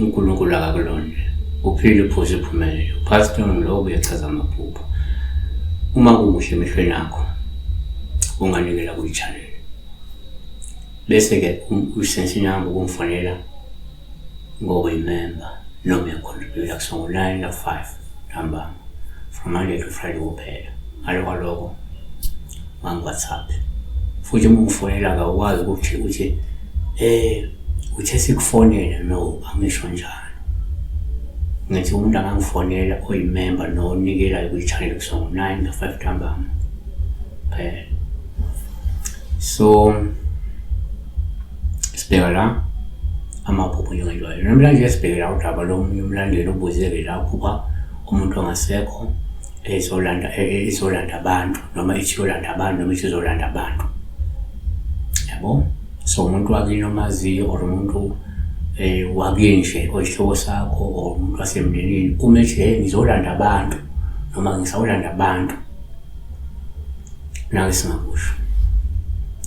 uNkulunkulu akakulonde. Uphile uphuze uphumelele. Pastor Nglobo uyachaza amaphupho. Uma kukuhle emehlweni akho unganikela kuyi-channel. Bese-ke usense inamba ukungifonela ngoba uyimemba noma uyacontributa kusuka ngo-9 to 5 ntambama from Monday to Friday kuphela. Ngale kwaloko wangi-WhatsApp. Futhi uma ungifonela-ke awukwazi ukuthi uthi uthe sikufonele no angisho njalo. Ngithi umuntu angangifonela oyimemba nonikelayo kwi-channel kusuka ngo-9 to 5 ntambama kuphela. So sibheka la amaphupho njengenjwayelo. Namhlanje sibheke la udaba lomunye umlandeli obuze-ke la uphupha umuntu ongasekho ezolanda ezolanda abantu noma ithi yolanda abantu noma ithi izolanda abantu. Yabo? So umuntu wakini omaziyo or umuntu wakini nje oyisihlobo sakho or umuntu wasemndenini uma ethi hey ngizolanda abantu noma ngisawolanda abantu nake singakusho.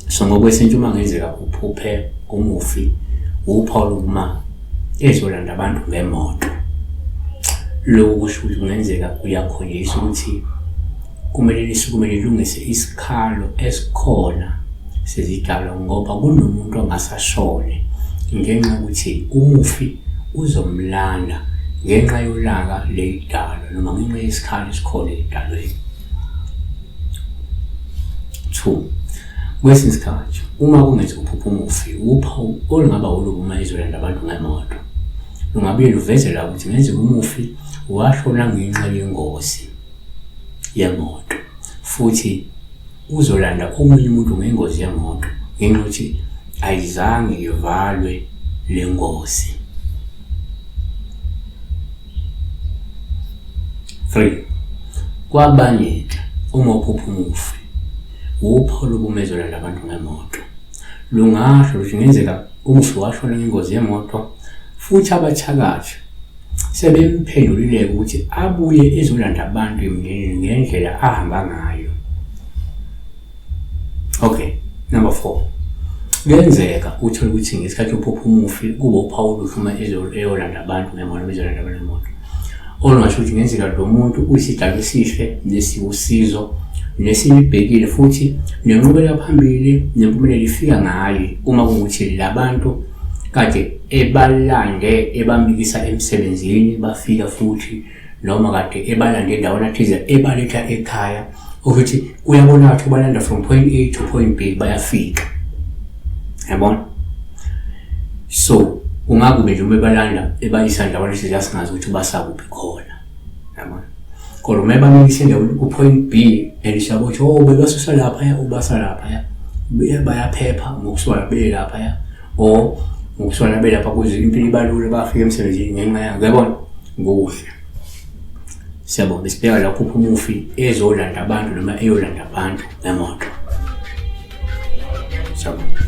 So ngokwesintu uma ngenzeka uphuphe umufi uphawu lokuma ezolanda abantu ngemoto. Lokhu kusho ukuthi kungenzeka uyakhonjiswa ukuthi kumele nisukume nilungise isikhalo esikhona sezidalwa ngoba kunomuntu ongasashone ngenxa yokuthi umufi uzomlanda ngenxa yolaka leyidalwa noma ngenxa yesikhalo esikhona edalweni. 2. Kwesinye isikhathi uma kungenzeka uphupha umufi uphawu olungaba ulubi uma ezolanda abantu ngemoto lungabuye luveze la ukuthi ngenzeka umufi washona ngenxa yengozi yemoto futhi uzolanda omunye umuntu ngengozi yemoto ngenxa yokuthi ayizange ivalwe le ngozi. 3. Kwabanye-ke uma uphupha umufi wuphawu lokumezwela labantu ngemoto. Lungasho ukuthi kungenzeka umufi washona ngengozi yemoto futhi abathakathi sebemphendulile ukuthi abuye ezolanda abantu emndenini ngendlela ahamba ngayo. Okay, number 4. Kuyenzeka uthole ukuthi ngesikhathi uphupha umufi kube uphawu oluhle uma eyolanda abantu ngemoto noma ezolanda abantu ngemoto. Olungasho ukuthi kungenzeka lo muntu uyisidalwa esihle nesiwusizo nesimibhekile futhi nenqubela phambili nempumelelo ifika ngaye uma kungukuthi labantu kade ebalande ebamikisa emsebenzini bafika futhi noma kade ebalande endaweni athize ebaletha ekhaya ukuthi uyabona ukuthi ubalanda from point A to point B bayafika yabona. So kungakube nje uma ebalanda ebayisa endaweni ethize asingazi ukuthi ubasa kuphi khona yabona, kodwa uma ebamikisa endaweni ku-point B and siyabo ukuthi oh bebasusa laphaya ubasa laphaya bayaphepha ngokusuka beye laphaya or ngokusuka beye lapha kuze impilo ibalula bafike emsebenzini ngenxa yakho yabona kuhle. Siyabonga besibheka la khupha umufi ezolanda abantu noma eyolanda abantu ngemoto. Siyabonga.